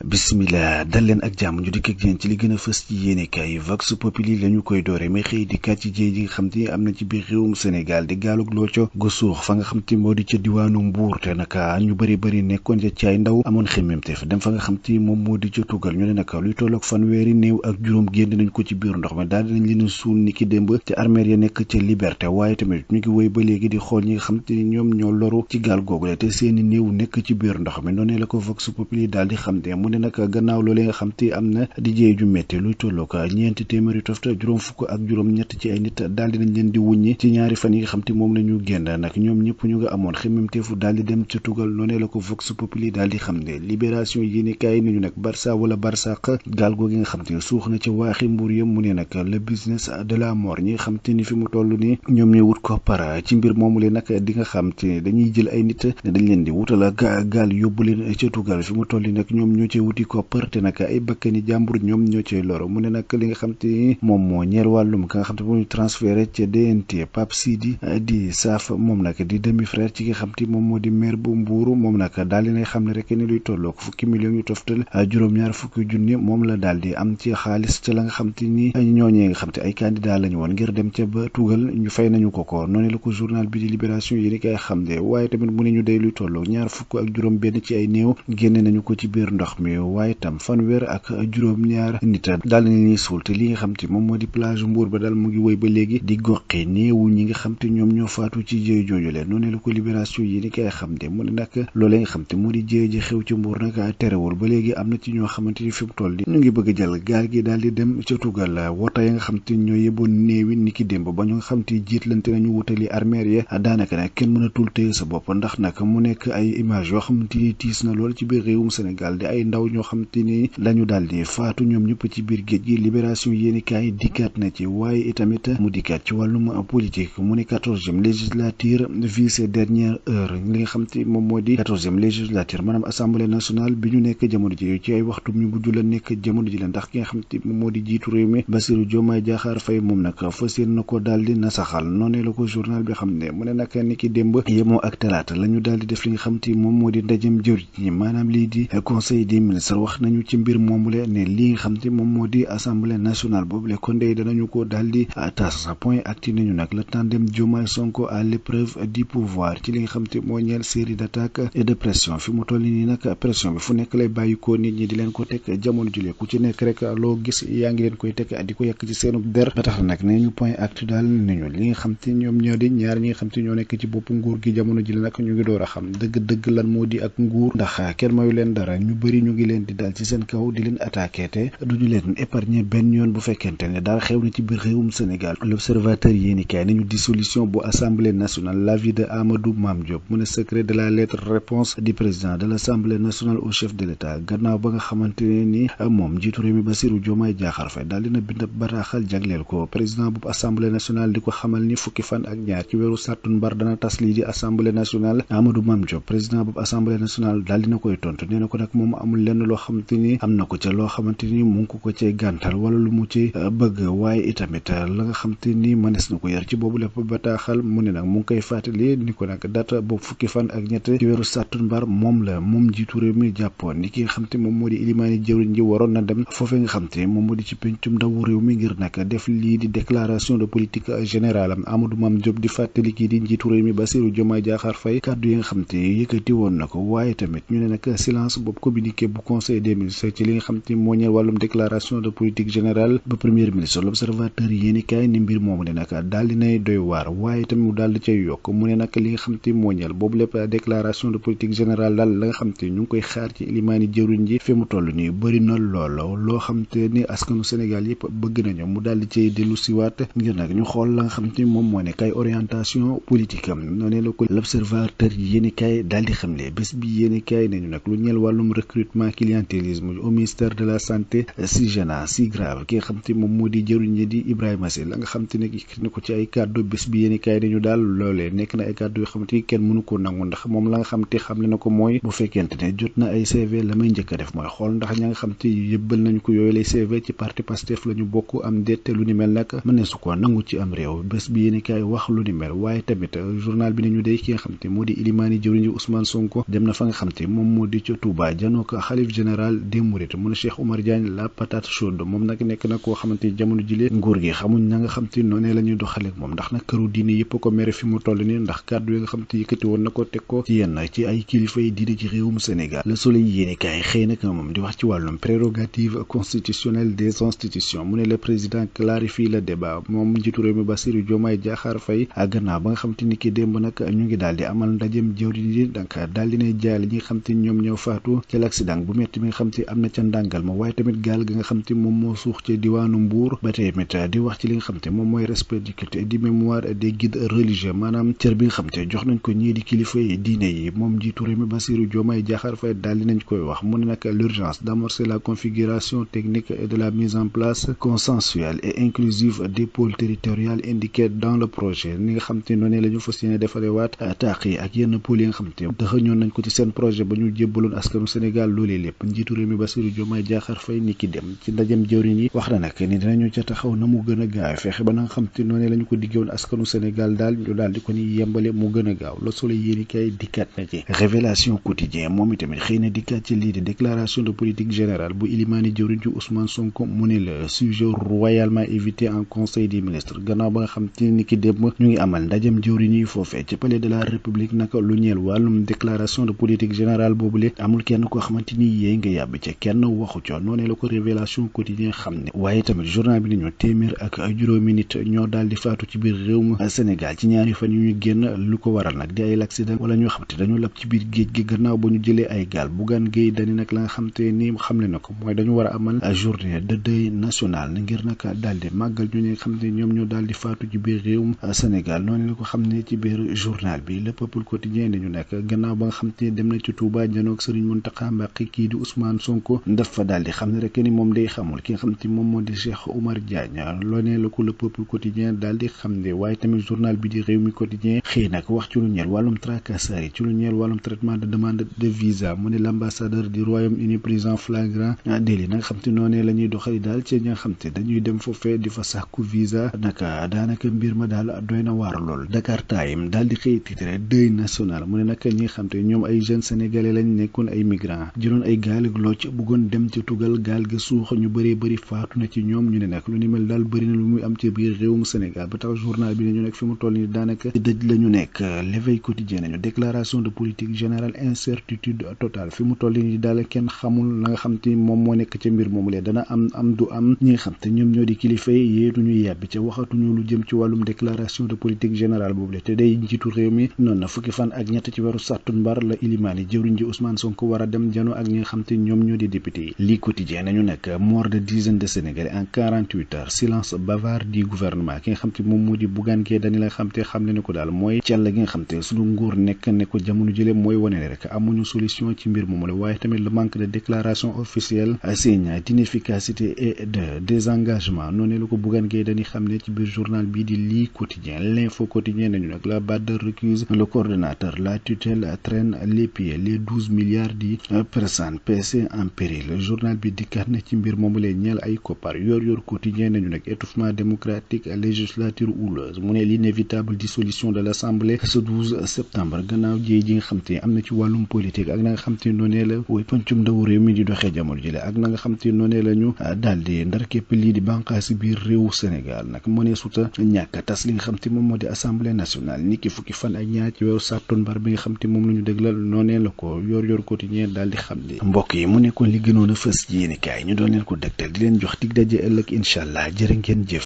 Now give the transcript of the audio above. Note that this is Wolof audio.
bismillah dal leen ak jàmm ñu dikk ak yéen ci li gën a fës ci yéenekaay yi Vox Populi la ñu koy doore may xëy di kat ci jéey ji nga xam te am na ci biir réewum Sénégal di gaalug looco gu suux fa nga xam te moo di ca diwaanu Mbuur te naka ñu bëri nekkoon ca ci ay ndaw amoon xemmemteef dem fa nga xam te moom moo di ca tugal ñu ne naka luy tolloog fanweeri néew ak juróom génn nañ ko ci biir ndox mi daal dinañ leen a suul ni ki démb te armeer ya nekk ca Liberté waaye tamit ñu ngi woy ba léegi di xool ñi nga xam te ñoom ñoo loru ci gaal googule te seeni néew nekk ci biir ndox mi noonu la ko Vox Populi daal di xam te mu ne nag gannaaw loolee nga xam te am na di jéey ju métti luy tolloog ñeenti téeméeri tofta juróom fukk ak juróom ñett ci ay nit daal di nañ leen di wuññi ci ñaari fan yi nga xam te moom la ñu génn nag ñoom ñëpp ñu nga amoon xemmemteefu daal di dem ca tugal noonu la ko Vox Populi daal di xam ne libération yéeni kaay nañu nag Barça wala Barsaq gaal googi nga xam te suux na ci waaxi Mbuur yëm mu ne nag le business de la mort ñi nga xam te ni fi mu toll nii ñoom ñooy wut ko para ci mbir moomu leen nag di nga xam te dañuy jël ay nit ne dañ leen di wutal gaal yóbbu leen ca tugal fi mu toll nii nag ñoom ñoo cee wuti ko parte nag ay bakkani jàmbur ñoom ñoo cee loro mu ne nag li nga xam te moom moo ñeel wàllum ka nga xam te mu transféré ca DNT Pape Sidi di saaf moom nag di demi frère ci nga xam te moom moo di maire bu Mbuur moom nag daal di nay xam ne rek ni luy tolloog fukki millions yu toftal juróom-ñaar fukki junni moom la daal di am ci xaalis ca la nga xam te ni ñooñee nga xam te ay candidat lañu woon ngir dem ca ba tugal ñu fay nañu ko noonu la ko journal bi di libération yéeni kay xam de waaye tamit mu ne ñu day luy tolloog ñaar fukk ak juróom benn ci ay néew génne nañu ko ci biir ndox mi waaye tam fanweer ak juróom-ñaar nit daal di ñuy suul te li nga xam te moom moo di plage Mbuur ba daal mu ngi woy ba léegi di goqi néewu ñi nga xam te ñoom ñoo faatu ci jéey jooju leen noonu la ko libération yi ni kay xam de mu ne nag loolee nga xam te moo di jéey ji xew ci Mbuur nag terewul ba léegi am na ci ñoo xamante ni fi mu toll di ñu ngi bëgg a jël gaal gi daal di dem ca tugal wota ya nga xam te ñoo yeboon néewi ni ki démb ba ñu nga xam te jiitlante nañu wutali armeer ya daanaka nag kenn mënatul téye sa bopp ndax nag mu nekk ay image yoo xamante ni tiis na lool ci biir réewum Sénégal di ay ndaw ñoo xamante ni lañu daal di faatu ñoom ñëpp ci biir géej gi libération yéeni kaay dikkaat na ci waaye itamit mu dikkaat ci wàllum politique mu ne 14e législature vice dernière heure li nga xam te moom moo di 14e législature maanaam assemblée nationale bi ñu nekk jamono ji ci ay waxtu ñu mujj la nekk jamono ji la ndax ki nga xam te moom moo di jiitu réew mi Bassirou Diomaye Diakhar Faye moom nag fas yéene na ko daal di nasaxal noonu la ko journal bi xam ne mu ne nag ni ki démb yemoo ak talaata la ñu daal di def li nga xam te moom moo di ndajem jëwriñ ñi maanaam lii di conseil des ministres wax nañu ci mbir moomule ne lii nga xam te moom moo di assemblée nationale boobu le kon dey danañu ko daal di tas point acti nañu nag le tandem Diomaye Sonko à l'épreuve du pouvoir ci li nga xam te moo ñeel série d'attaques et de pression fi mu toll nii nag pression bi fu nekk lay bàyyi ko nit ñi di leen ko teg jamono jule ku ci nekk rek loo gis yaa ngi leen koy teg di ko yàq ci seenu der ba tax nag nee ñu point acti daal nañu li nga xam te ñoom ñoo di ñaar ñi nga xam te ñoo nekk ci bopp nguur gi jamono ji la nag ñu ngi door a xam dëgg-dëgg lan moo di ak nguur ndax kenn mayu leen dara ñu bëri ñu ngi leen di dal ci seen kaw di leen attaqué te duñu leen épargner benn yoon bu fekkente ne daal xew na ci biir réewum Sénégal l'observateur yéeni kaay nañu dissolution bu assemblée nationale l'avis de Amadou Mame Diop mu ne secret de la lettre réponse du président de l'assemblée nationale au chef de l'état gannaaw ba nga xamante ne ni moom jiitu réew mi Bassirou Diomaye Diakhar Faye daal dina bind bataaxal jagleel ko président bu assemblée nationale di ko xamal ni fukki fan ak ñaar ci weeru sàttumbar dana tas lii di assemblée nationale Amadou Mame Diop président bu assemblée nationale daal dina koy tontu nee na ko nag moom amul lenn loo xamante ni am na ko ca loo xamante ni mu ngi ko cee gàntal wala lu mu ci bëgg waaye itamit la nga xamante ni mënees na ko yar ci boobu lépp bataaxal mu ne nag mu ngi koy fàttali ni ko nag data boobu fukki fan ak ñett ci weeru sàttumbar moom la moom jiitu réew mi jàppoon ni ki nga xam te moom moo di ilimaani jëwriñ ji waroon na dem foofee nga xam te moom moo di ci pencum ndawu réew mi ngir nag def lii di déclaration de politique générale am Amadou Mame Diop di fàttali kii di njiitu réew mi Bassirou Diomaye Diakhar Faye kàddu yi nga xam te yëkkati woon na ko waaye tamit ñu ne nag silence boobu communiqué bu conseil des ministres ci li nga xam te moo ñeel wàllum déclaration de politique générale ba premier ministre l'observateur yéeni kaay ni mbir moomu ne nag daal di nay doy waar waaye tamit mu daal di cay yokk mu ne nag li nga xam te moo ñeel boobu lépp déclaration de politique générale daal la nga xam te ñu ngi koy xaar ci limaani jëwriñ ji fi mu toll nii bëri na lool loo xam te ni askanu Sénégal yëpp bëgg nañu mu daal di cay dellu siwaat ngir nag ñu xool la nga xam te moom moo nekk ay orientation politique am noonu la ko l'observateur yéeni kaay daal di xamle bés bi yéeni kaay nañu nag lu ñeel wàllum recrutement clientélisme au ministère de la santé si gênant si grave ki nga xam te moom moo di jëwriñ ji di Ibrahima Sy la nga xam te ne ni ko ci ay kàddu bés bi yéeni kaay nañu daal loolee nekk na ay kàddu yoo xam te kenn mënu ko nangu ndax moom la nga xam te xam le na ko mooy bu fekkente ne jot na ay CV la may njëkk a def mooy xool ndax ña nga xam te yëbbal nañu ko yooyu lay CV ci parti Pastef la ñu bokk am déet lu ni mel nag mënee su ko nangu ci am réew bés bi yéeni kaay wax lu ni mel waaye tamit journal bi nañu day ki nga xam te moo di ilimaani jëwriñ ji Ousmane Sonko dem na fa nga xam te moom moo di ca Touba janoo ko xalif général des mourides mu ne Cheikh Oumar Diagne la patate chaude moom nag nekk na koo xamante ni jamono jile nguur gi xamuñ na nga xam te noonee la ñuy doxaleek moom ndax nag këru diine yëpp ko mere fi mu toll nii ndax kàddu yi nga xam te yëkkati woon na ko teg ko ci yenn ci ay kilifa yi diine ci réewum Sénégal Le Soleil yéenekaay xëy nag moom di wax ci wàllum prérogative constitutionnelle des institutions mu ne le président clarifie le débat moom njiitu réew mi Bassirou Diomaye Diakhar Faye gannaaw ba nga xam te ni ki démb nag ñu ngi daal di amal ndajem jëwriñ yi donc daal di ne jaal ñi nga xam te ñoom ñoo faatu ci l'accident bu metti mi nga xam te am na ca ndàngal ma waaye tamit gaal ga nga xam te moom moo suux ca diwaanu Mbuur ba tamit di wax ci li nga xam te moom mooy respect du culte et du mémoire des guides religieux maanaam cër bi nga xam te jox nañ ko ñii di kilifa yi diine yi moom njiitu réew mi Bassirou Diomaye Diakhar Faye daal di nañ koy wax mu ne nag l'urgence d'amorcer la configuration technique et de la mise en place consensuelle et inclusive des pôles territoriaux indiqués dans le projet ni nga xam te noonu la ñu fas yéene defaree waat taax yi ak yenn pôles yi nga xam te dëxëñoon nañ ko ci seen projet ba ñu jébbaloon askanu Sénégal loolee lépp njiitu réew mi Bassirou Diomaye Diakhar Faye ni ki dem ci ndajem jëwriñ yi wax na nag ni dinañu ca taxaw na mu gën a gaaw fexe ba na nga xam te noonu la ñu ko diggewoon askanu Sénégal daal ñu daal di ko ni yembale mu gën a gaaw Le Soleil yéeni kay dikkaat na ci révélation quotidien moom itamit xëy na dikkaat ci lii di déclaration de politique générale bu ilimaani jëwriñ ci Ousmane Sonko mu ne le sujet royalement évité en conseil des ministres gannaaw ba nga xam te ni ki démb ñu ngi amal ndajem jëwriñ yi foofee ci palais de la république naka lu ñeel wàllum déclaration de politique générale boobule amul kenn koo xamante ni yéey nga yàbb ca kenn waxu ca noonee la ko révélation quotidien xam ne waaye tamit journal bi nañu téeméer ak juróomi nit ñoo daal di faatu ci biir réewum Sénégal ci ñaari fan yu ñu génn lu ko waral nag di ay l'accident wala ñoo xam te dañu lab ci biir géej gi gannaaw ba ñu jëlee ay gaal Bougane Gueye Dany nag la nga xam te ni xam le na ko mooy dañu war a amal journée de deuil national ngir nag daal di màggal ñu ne xam ne ñoom ñoo daal di faatu ci biir réewum Sénégal noonu la ko xam ne ci biir journal bi Le Peuple quotidien dañu nekk gannaaw ba nga xam te dem na ci Touba janoog Serigne Mountakha Mbacké kii di Ousmane Sonko dafa daal di xam ne rek ni moom day xamul ki nga xam te moom moo di Cheikh Oumar Diagne loonee la ko Le Peuple quotidien daal di xam ne waaye tamit journal bi di Rewmi quotidien xëy nag wax ci lu ñeel wàllum tracasserie ci lu ñeel wàllum traitement de demande de visa mu ne l'ambassadeur du Royaume-Uni pris en flagrant délit nag xam te noonee la ñuy doxali daal ci ñi nga xam te dañuy dem foofee di fa sàkku visa naka daanaka mbir ma daal doy na waar lool Dakar Time daal di xëy titre deuil national mu ne nag ñi nga xam te ñoom ay jeunes sénégalais lañ nekkoon ay migrants jëloon ay gaal ak locc bëggoon dem ca tugal gaal ga suux ñu bëri faatu na ci ñoom ñu ne nag lu ni mel daal bëri na lu muy am ci biir réewum Sénégal ba tax journal bi nañu nekk fi mu toll ni daanaka dëj la ñu nekk l'éveil quotidien nañu déclaration de politique générale incertitude totale fi mu toll ni daal kenn xamul la nga xam te moom moo nekk ca mbir moomu lee dana am du am ñi nga xam te ñoom ñoo di kilifa yi yeetuñu yàbbi ca waxatuñu lu jëm ci wàllum déclaration de politique générale boobu le te day njiitu réew mi noonu na fukki fan ak ñett ci weeru sàttumbar la ilimaani jëwriñ ji Ousmane Sonko war a dem jano ak ñi nga xam te ñoom ñoo di député yi lii quotidien nañu nekk mort de dizaines de Sénégalais en 48 heures silence bavard du gouvernement ki nga xam te moom moo di Bougane Gueye Dany la xam te xam ne ko daal mooy cell gi nga xam te suñu nguur nekk ne ko jamono jële mooy wane ne rek amuñu solution ci mbir moomu la waaye tamit le manque de déclaration officielle signe d'inefficacité et de désengagement noonu la ko Bougane Gueye Dany xam ne ci biir journal bii di lii quotidien l'info quotidien nañu nag la BAD recuse le coordonnateur la tutelle traîne les pieds les 12 milliards di personnes PC en péril le journal bi dikkaat na ci mbir moomu lee ñeel ay koppar yor quotidien nañu nag étouffement démocratique législature houleuse mu ne l'inévitable dissolution de l'Assemblée ce 12 septembre gannaaw jéey ji nga xam te am na ci wàllum politique ak na nga xam te noonee la woy pancum ndaw réew mi di doxee jamono jële ak na nga xam te noonee la ñu daal di ndar képp lii di bànqaasi biir réewu Sénégal nag mu ne suta ñàkk tas li nga xam te moom moo di assemblée nationale ni ki fukki fan ak ñaar ci weeru sàttumbar bi nga xam te moom la ñu déglal noonee la ko yor quotidien daal di xam ne mbokk yi mu nekkoon li gënoon a fës ci yéenekaay ñu doon leen ko dëgtal di leen jox dig daje ëllëg incha allah jërë ngeen jëf